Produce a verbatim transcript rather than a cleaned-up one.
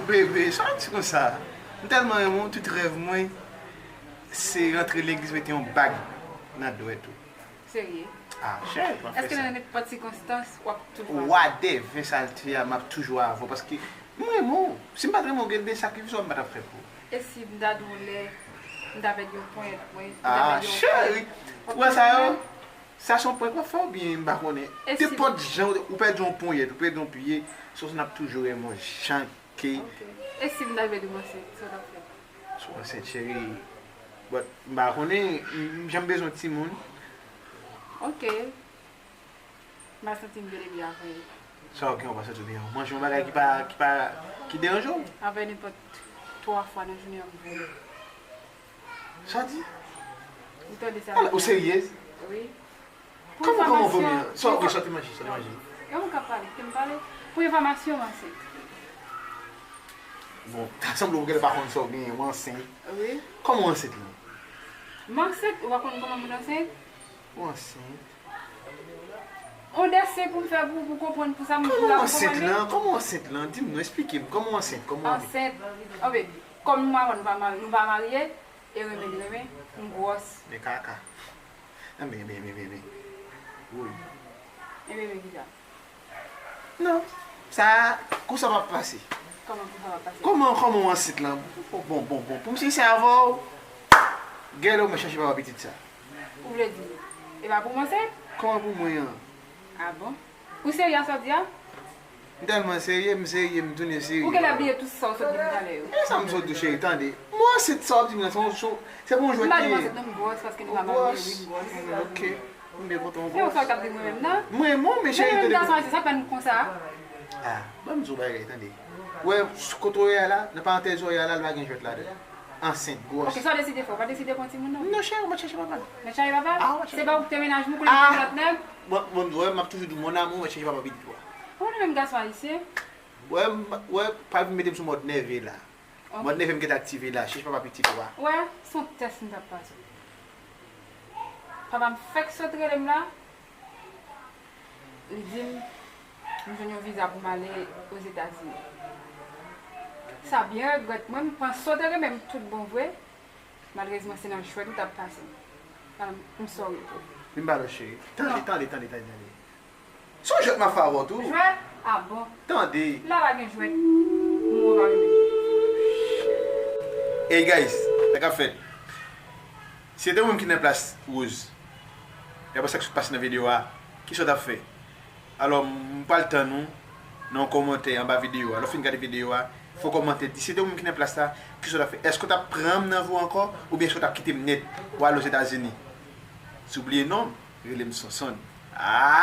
Bebe, sa w di konsa? M tèlman renmen w, tout rèv mwen se rantre legliz mete yon bag nan dwèt ou. Serye? Ah, cheri, pa fè Èske sa. Nan nenpòt sikonstans w ap toujou avè l? Whatever sa l te ye a, m ap toujou avè w paske m renmen w. Si m pa t renmen w, gen de sakrifis ou m pa t ap fè pou ou. E si m ta di w lè m ta pèdi yon ponyèt mwen, m ta Ah, pèdi yon cheri, ponyèt? Ou wè sa yo? Sa se yon prank w ap fè oubyen m pa konnen? E si- Nenpòt jan ou pèdi yon ponyèt, ou pèdi yon pye, se yon sa n ap toujou renmen w jan ke. Ok. E si m ta pèdi m ansent, sa w t ap fè? Sou ansent, cheri. But m pa konnen, m- m- jan m bezwen timoun. Ok. M pa santi m byen depi avè. Sa w gen, w pa santi w byen. Ou manje yon bagay ki pa, ki pa, ki deranje w? Avè nenpòt twa fwa nan jounen an m vole. Sa w di? Ou tande sa? Ala, ou seryez? Wi. Kòman, kòman w vomye? Sa w, ok, sa w te manje, sa w te manje? Kòman w ka pale? Ke m pale? Pou enfòmasyon, m ansent. Bon, ta sanble w gen pa konn sa w genyen, w ansent. Wi. Kòman w ansent lan? M ansent, ou pa konn kòman moun ansent? Ou ansent? On desen pou m fè pou, pou konprann pou sa m pou Kòman la w ansent konprann. Lan? Kòman w ansent lan? Di m non, eksplike m. Kòman w ansent? Kòman w Ansent. Anben, kòm nou pa konn, nou pa, nou pa marye, e renmen li renmen, m gwòs. Men kaka. Anben, men, men, men, men. Woy. E bebe ki sa? Non. Sa, konsa p ap pase. Kòman pou sa va pase? Kòman, kòman w ansent lan? Bon, bon, bon, bon. Pou m sensè avè w, gèlè w mwen chache papa pitit sa. Ou vle di, e pa pou mwen se? Kòman pou mwen an? Ah bon? Ou serye a sa w di a? M tèlman serye, m serye, m tounen serye. Ou genlè bliye tout sa w sot di m talè yo. E sa m sot di w, cheri, tande. Mwen ansent sa w ap di m nan, se yon, se, se pa yon M jwèt pa di li m ye. ansent non, m gwòs, paske nou Ou pa gwòs. marye, wi, m gwòs. Ok. M byen kontan w Se yon sa w t gwòs. ap di mwen menm nan? Mwen, mwen, men Men cheri, menm tande. Gason ayisyen, sa fè n konsa. Ah, ban m di w bagay, tande. Wè, kote w ye a la, nan parantèz w ye a la, l pa gen jwèt ladan. Ansent, gwòs. Ok, sa w deside fè, w pa deside pran timoun non? Non, cheri, mwen chache papa. Mwen chache papa? Ah, mwen chache. Se pa ou ki te mennaj mwen, koulye Ah. Lòt nèg? Bon, bon, wè, m ap toujou di w, mon amour, mwen chache papa pitit ou a. Ou menm gason ayisyen? Wè, m, wè, pa vin mete m sou mòd nève la. Ok. Mòd nève m gentan aktive la, chache papa pitit ou a. Wè, se yon tès m t ap pase. Papa m fèk sot rele m la. Li di m, m jwenn yon viza pou m ale Ozetazini. Sa byen regrèt mwen, m pran sot rele m tout bon vre. Malerezman, se nan jwèt ou t ap pase. Alò, m sorry pou ou. Vin ba lòt cheri. Tande, tande, tande, tande, tande. Se yon jwèt m ap fè avè w tou. Jwèt? Ah bon. Tande. La pa gen jwèt. Mwen pa renmen. Hey guys, sa k ap fèt? Si se te ou menm ki nan plas Rose, e apre sa k sot pase nan videyo a, kisa w t ap fè? Alò, m pral tann ou nan yon kòmantè anba videyo a. Lè w fin gade videyo a, fè w kòmantè, di si se te ou menm ki nan plas la, kisa w t ap fè? Èske w t ap pran m nan vi w ankò, oubyen èske w t ap kite m nèt, w al Ozetazini? Si w bliye non m, rele m Sonsonn. Ah!